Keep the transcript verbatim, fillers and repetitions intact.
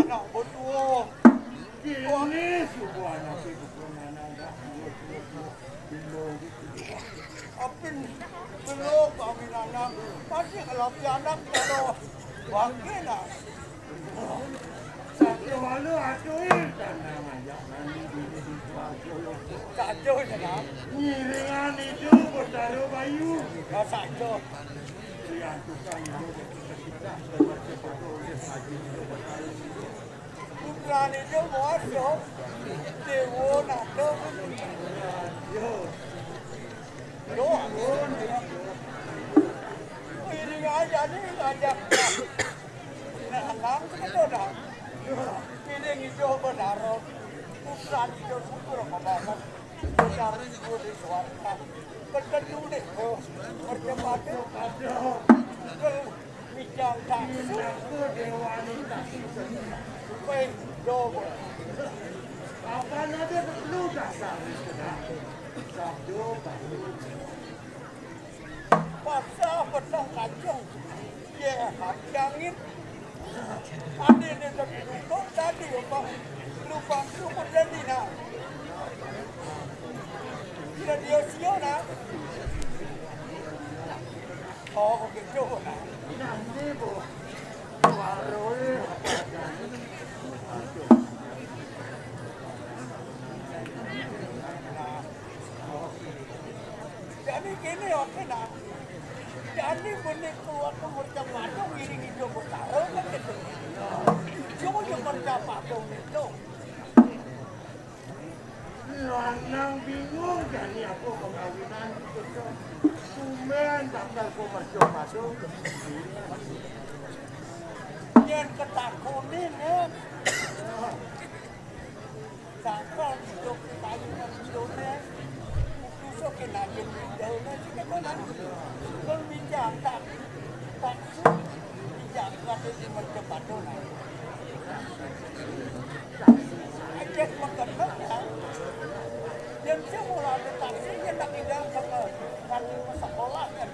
Nak betua. Kini suku anak itu pun anak dah. Bingung gitu. Apin belum kawin anak. Pasti kalau si anak kalau wakil nak. Satu malu atuin tanah ngajak nani bini di Suarjo. Satu je nak. Ngiringan itu bertaruh bayu. Ya satu. Yang tukang itu kita kita cepat oleh haji itu bertaruh. Putra ni dia muasio. Dewa nado. Yo. Yo. Ini aja ni ngajak. Nah, nang kita dah. Ini ngijo berdarah. Putra ni dia syukur apa banget. Berdarah itu di suarga. Berteduh deh. Berjempat. Bijak tak. Weh, dobo. Apa nade perlu dasar sudah? Sabdo baru. Pasal petang kacung. Ye, kacangin. Ade dia tertutup tadi apa? Lubang tu pun jadi nak. Dia dia sio nak. Oh, begitu. Jadi kini oke nah. Jadi benih keluar ke merca padung ini gitu bertaruh kan gitu. Jauh yang merca padung itu. Lanang bingung jani apa pengkawinan itu. Tumen bakal ku merca padung. Yen ketakunin ya. Bakal hidup di kayunan hidupnya. Besok kena yen hidupnya sih kata kan. Kan bijak tak. Tak bijak kata di merca padung. Ajak makan makan. Yang semula ada taksi yang tak tidak sama kami sekolah kan.